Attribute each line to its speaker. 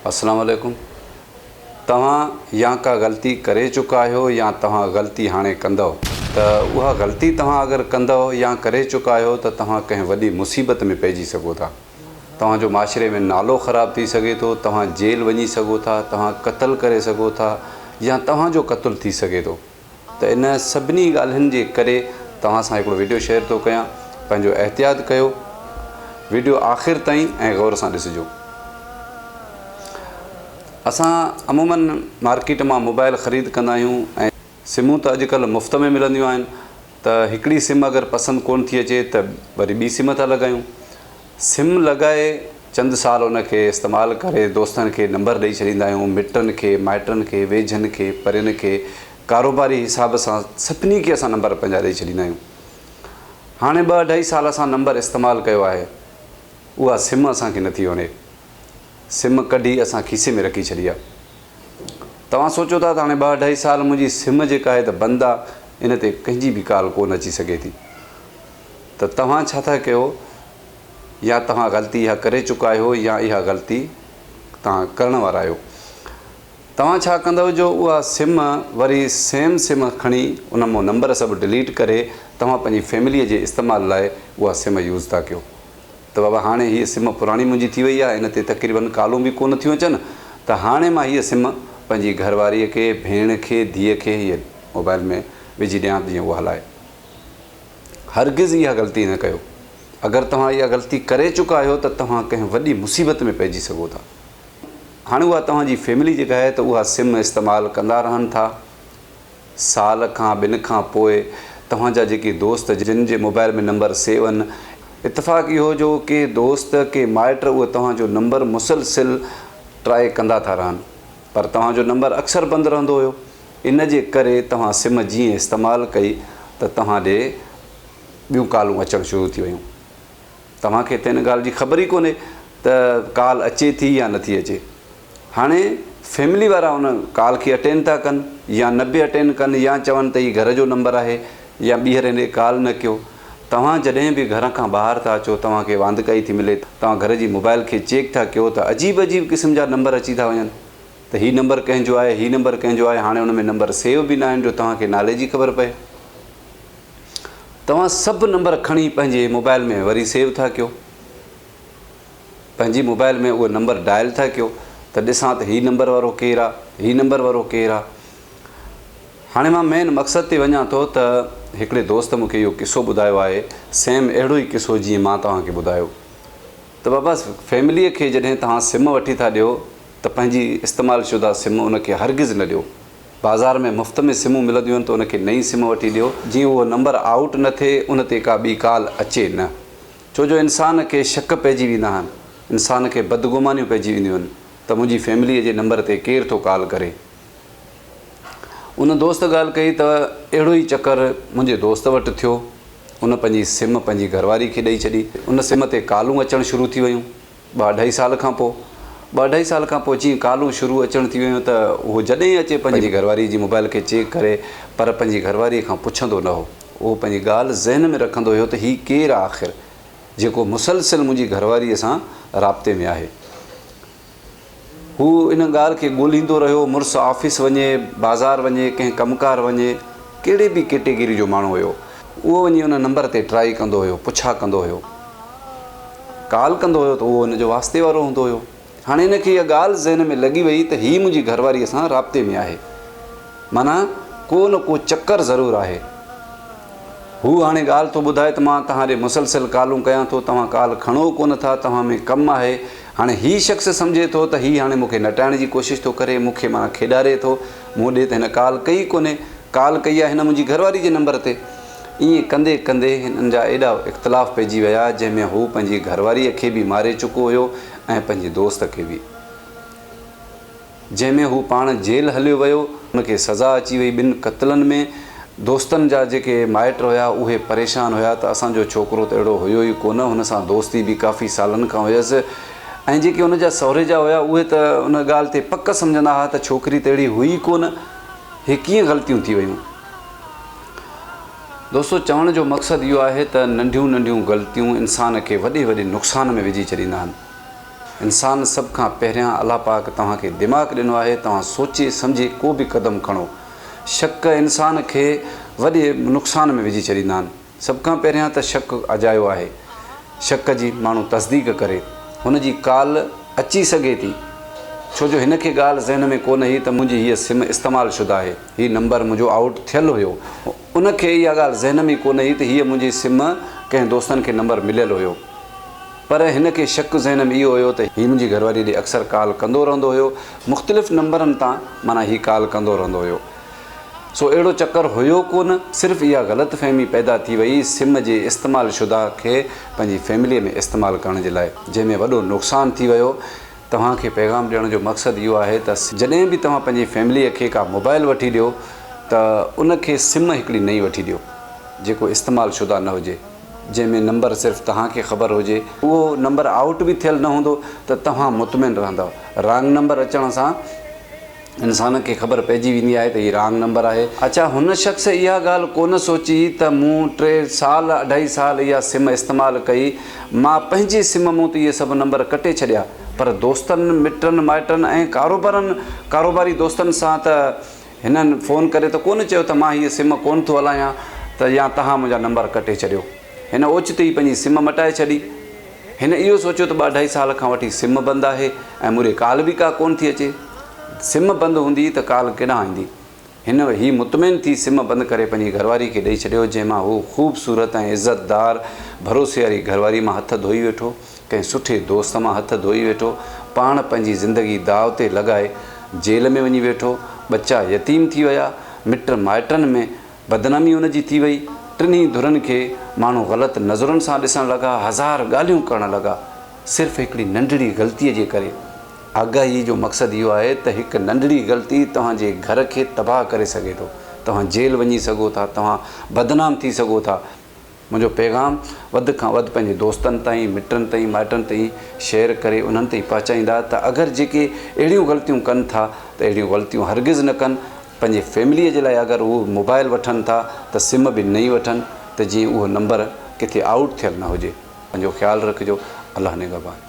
Speaker 1: السلام عليڪم توهان يا ڪا غلطي ڪري چڪا آهيو يا توهان غلطي هاڻي ڪندؤ ته اها غلطي توهان اگر ڪندؤ يا ڪري چڪا آهيو ته توهان ڪنهن وڏي مصيبت ۾ پئجي سگهو ٿا توهان جو معاشري ۾ نالو خراب ٿي سگهي ٿو توهان جيل وڃي سگهو ٿا توهان قتل ڪري سگهو ٿا يا توهان جو قتل ٿي سگهي ٿو. ته ان سڀني ڳالهين جي ڪري توهان سان هڪڙو وڊيو شيئر ٿو ڪيان پنهنجو احتياط ڪيو وڊيو آخر تائين ۽ غور سان ڏسجو. اسان عمومن مارڪيٽ مان موبائل خريد ڪندا آهيون ۽ سمون ته اڄڪلهه مفت ۾ ملنديون آهن ته هڪڙي سم اگر پسند ڪونه ٿي اچي ته وري ٻي سم ٿا لڳايون سم لڳائي چند سال ان کي استعمال ڪري دوستن کي نمبر ڏئي ڇڏيندا آهيون، مٽن کي، مائٽن کي، ويجهن کي، پرين کي، ڪاروباري حساب سان سڀني کي اسان نمبر پنهنجا ڏئي ڇڏيندا آهيون. هاڻي ٻه اڍائي سال اسان نمبر استعمال ڪيو آهي، اها سم اسان کي نٿي وڻي. سم ڪڍي اسان کيسي ۾ رکي ڇڏي آهي. توهان سوچو ٿا ته هاڻي ٻه اڍائي سال منهنجي سم جيڪا آهي ته بند آهي، ان تي ڪنهن جي به ڪال ڪو نه اچي سگهي ٿي. ته توهان ڇا ٿا ڪيو؟ يا توهان غلطي اها ڪري چڪا آهيو يا اها غلطي توهان ڪرڻ وارا آهيو. توهان ڇا ڪندؤ جو اها سم وري سيم سم کڻي ان مون نمبر سڀ ڊليٽ ڪري توهان پنهنجي فيمليء جي استعمال لاء اها سم يوز ٿا ڪيو ته بابا هاڻي هيء سم پراڻي منهنجي ٿي وئي آهي ان تي تقريبن ڪالون به ڪونه ٿيون اچن ته هاڻي مان هيء سم پنهنجي گهر واريء کي، ڀيڻ کي، ڌيء کي هيء موبائل ۾ وجهي ڏيان ته جيئن اها هلائي. هرگز اها غلطي نه ڪيو. اگر توهان اها غلطي ڪري چڪا آهيو ته توهان ڪنهن وڏي مصيبت ۾ پئجي سگهو ٿا. هاڻي اها توهان جي فيملي جيڪا آهي ته اها سم استعمال ڪندا رهن ٿا. سال کان ٻن کان پوء توهان جا جيڪي دوست جن جي موبائل ۾ نمبر سيو آهن، اتفاق اهو جو ڪي دوست ڪي مائٽ اهي توهان جو نمبر مسلسل ٽرائي ڪندا ٿا رهن پر توهان جو نمبر اڪثر بند رهندو هيو. ان جي ڪري توهان سم جيئن استعمال ڪئي ته توهان ڏي ٻيون ڪالون اچڻ شروع ٿي ويون. توهان کي ته ان ڳالهه جي خبر ئي ڪونهي ته ڪال اچي ٿي يا نٿي اچي. هاڻي فيملي وارا ان ڪال کي اٽينڊ ٿا ڪن يا نه به اٽينڊ ڪن يا چون ته هي گهر جو نمبر آهي يا ٻيهر هن ڏي ڪال نه ڪيو. توهان جڏهن به گهر کان ٻاهر ٿا اچو توهان کي واندڪائي ٿي ملي توهان گهر جي موبائل کي چيڪ ٿا ڪيو ته عجيب عجيب قسم جا نمبر اچي ٿا وڃن. ته هي نمبر ڪنهن جو آهي، هي نمبر ڪنهن جو آهي، هاڻي ان ۾ نمبر سيو به ناهن جو توهان کي نالي جي خبر پئي. توهان سڀ نمبر کڻي پنهنجي موبائل ۾ وري سيو ٿا ڪيو. پنهنجي موبائل ۾ اهي نمبر ڊائل ٿا ڪيو ته ڏسان ته هي نمبر وارو ڪير آ، هي نمبر وارو ڪير آ. هاڻي مان مين مقصد تي وڃان ٿو ته هڪڙي دوست مون کي اهو قصو ٻڌايو آهي، سيم اهڙو ئي قصو جيئن مان توهان کي ٻڌايو. ته بابا فيمليء کي جڏهن توهان سم وٺي ٿا ڏيو ته پنهنجي استعمال شده سم ان کي هرگز نه ڏيو. بازار ۾ مفت ۾ سمون ملنديون آهن ته ان کي نئين سم وٺي ڏيو جيئن اهو نمبر آئوٽ نه ٿئي ان تي ڪا ٻي ڪال اچي نه. ڇو جو انسان کي شڪ پئجي ويندا آهن، انسان کي بدگمانيون پئجي وينديون آهن ته منهنجي فيمليء جي نمبر تي ڪير ٿو ڪال ڪري. ان دوست ڳالهه ڪئي ته اهڙو ئي چڪر منهنجي دوست وٽ ٿيو. ان پنهنجي سم پنهنجي گهرواري کي ڏئي ڇڏي. ان سم تي ڪالون اچڻ شروع ٿي ويون. ٻه اڍائي سال کان پوء. ٻه اڍائي سال کان پوء جيئن ڪالون شروع اچڻ ٿي ويون ته اهو جڏهن اچي پنهنجي گهرواري جي موبائل کي چيڪ ڪري پر پنهنجي گهرواري کان پڇندو نه هو. اهو پنهنجي ڳالهه ذهن ۾ رکندو هيو ته هي ڪير آ آخر جيڪو مسلسل منهنجي گهرواريء سان رابطي ۾ آهي. هو ان ڳالهه کي ڳولهيندو رهيو، مڙس آفيس وڃي، بازار وڃي، ڪنهن ڪم ڪار وڃي، ڪهڙي به ڪيٽيگري جو ماڻهو هيو، اهو وڃي ان نمبر تي ٽرائي ڪندو هيو، پڇا ڪندو هيو، ڪال ڪندو هيو ته اهو هن جو واسطي وارو هوندو هيو. هاڻي هن کي اها ڳالهه ذهن ۾ لڳي وئي ته هي منهنجي گهرواريء سان رابطي ۾ آهي. معنيٰ ڪو نه ڪو چڪر ضرور آهي. هو هاڻي ڳالهه ٿو ٻڌائي ته مان توهان ڏي مسلسل ڪالون ڪيان ٿو، توهان ڪال کڻو ڪونه ٿا، توهان ۾ ڪم آهي. هاڻي هي شخص سمجهي ٿو ته هي هاڻي مون کي نٽائڻ جي ڪوشش ٿو ڪري، مون کي معنيٰ کيڏاري ٿو، مون ڏي ته هن ڪال ڪئي ڪونهي، ڪال ڪئي آهي هن منهنجي گهرواري جي نمبر تي. ائين ڪندي ڪندي هنن جا ايڏا اختلاف پئجي ويا، جنهن ۾ هو پنهنجي گهرواريء کي به ماري چڪو هيو ۽ پنهنجي دوست کي به. جنهن ۾ هو پاڻ جيل هليو ويو، هن کي سزا اچي وئي ٻن قتلن ۾، دوستن جا جيڪي مائٽ هيا اهي پريشان هيا ته اسان جو ڇوڪرو ته اهڙو هيو ئي ڪونه، هن سان دوستي به ڪافي سالن کان هيس ۽ جيڪي هن جا سهريجا هيا اهي ته ان ڳالهه تي پڪ سمجهندا ها ته ڇوڪري ته اهڙي هئي ئي ڪونه، هي ڪيئن غلطيون ٿي ويون. دوستو چوڻ جو مقصد اهو آهي ته ننڍيون ننڍيون غلطيون انسان کي وڏي وڏي نقصان ۾ وجهي ڇڏيندا آهن. انسان سڀ کان پهريان الله پاڪ توهان کي دماغ ڏنو آهي توهان سوچي سمجهي ڪو به قدم کڻو. شڪ انسان کي وڏي نقصان ۾ وجهي ڇڏيندا آهن. سڀ کان پهريان ته شڪ اجايو آهي. شڪ جي ماڻهو تصديق ڪري. هن جي ڪال اچي سگهي ٿي. ڇو جو هن کي ڳالهه ذهن ۾ ڪونه هئي ته منهنجي هيء سم استعمال شده آهي. هي نمبر منهنجو آئوٽ ٿيل هيو. ان کي اها ڳالهه ذهن ۾ ئي ڪونه هئي ته هيء منهنجي سم ڪنهن دوستن کي نمبر مليل هيو. پر هن کي شڪ ذهن ۾ اهو هيو ته هي منهنجي گهرواريء ڏي اڪثر ڪال ڪندو رهندو هيو. مختلف نمبرن تان معنيٰ هي ڪال ڪندو رهندو هيو. سو اهڙو چڪر هيو ڪونه، صرف اها غلط فهمي پيدا ٿي وئي سم جي استعمال شده کي پنهنجي فيمليء ۾ استعمال ڪرڻ جي لاء، جنهن ۾ وڏو نقصان ٿي ويو. توهان کي پيغام ڏيڻ جو مقصد اهو آهي ته جڏهن به توهان پنهنجي فيمليء کي ڪا موبائل وٺي ڏيو ته ان کي سم هڪڙي نئين وٺي ڏيو جيڪو استعمال شده نه هجي، جنهن ۾ نمبر صرف توهان کي خبر هجي. اهو نمبر آئوٽ به ٿيل نه هوندو ته توهان مطمئن رهندؤ. رانگ نمبر اچڻ سان انسان کي خبر پئجي ويندي آهي ته هي رانگ نمبر آهي. اڇا هن شخص اها ڳالهه ڪونه سوچي ته مون ٽي سال اڍائي سال اها سم استعمال ڪئي، مان پنهنجي سم مون ته اهي سڀ نمبر ڪٽي ڇڏيا پر دوستن، مٽن مائٽن ۽ ڪاروبارن ڪاروباري دوستن سان ته هنن فون ڪري ته ڪونه چيو ته مان هيء سم ڪونه ٿو هلايان ته يا توهان منهنجا نمبر ڪٽي ڇڏيو. هن اوچتي ئي پنهنجي سم مٽائي ڇڏي. هن اهو سوچيو ته ٻه اڍائي سال کان وٺي سم بند آهي ۽ مون ڏي ڪال به ڪا ڪونه ٿي اچي. سم بند هوندي ته ڪال ڪيڏانهن ايندي. هن هي مطمئن ٿي سم بند ڪري پنهنجي گهرواري کي ڏئي ڇڏيو جنهن مان هو خوبصورت ۽ عزتدار ڀروسي واري گهرواري مان هٿ ڌوئي ويٺو. ڪنهن سٺي دوست مان هٿ ڌوئي ويٺو. پاڻ پنهنجي زندگي داء تي لڳائي جيل ۾ وڃي ويٺو. ٻچا يتيم ٿي ويا. مٽ مائٽن ۾ بدنامي ان جي ٿي وئي. ٽنهي ڌرين کي ماڻهو غلط نظرن سان ڏسڻ لڳا، هزار ڳالهيون ڪرڻ لڳا. صرف هڪڙي ننڍڙي غلطيء جي ڪري. آگاهي جو مقصد اهو آهي ته هڪ ننڍڙي غلطي توهان جي گهر کي تباهه ڪري سگهي ٿو. توهان جيل وڃي سگهو ٿا، توهان بدنام ٿي سگهو ٿا. منهنجو پيغام وڌ کان وڌ پنهنجي دوستن تائين، مٽن تائين، مائٽن تائين شيئر ڪري انهن تائين پهچائيندا ته اگر جيڪي اهڙيون غلطيون ڪن ٿا ته اهڙيون غلطيون هرگز نه ڪن، پنهنجي فيمليء جي لاء اگر هو موبائل وٺن ٿا ته سم به نئين وٺن ته جيئن اهو نمبر ڪٿي آئوٽ ٿيل نه هجي. پنهنجو خيال رکجو. الله نگهبان.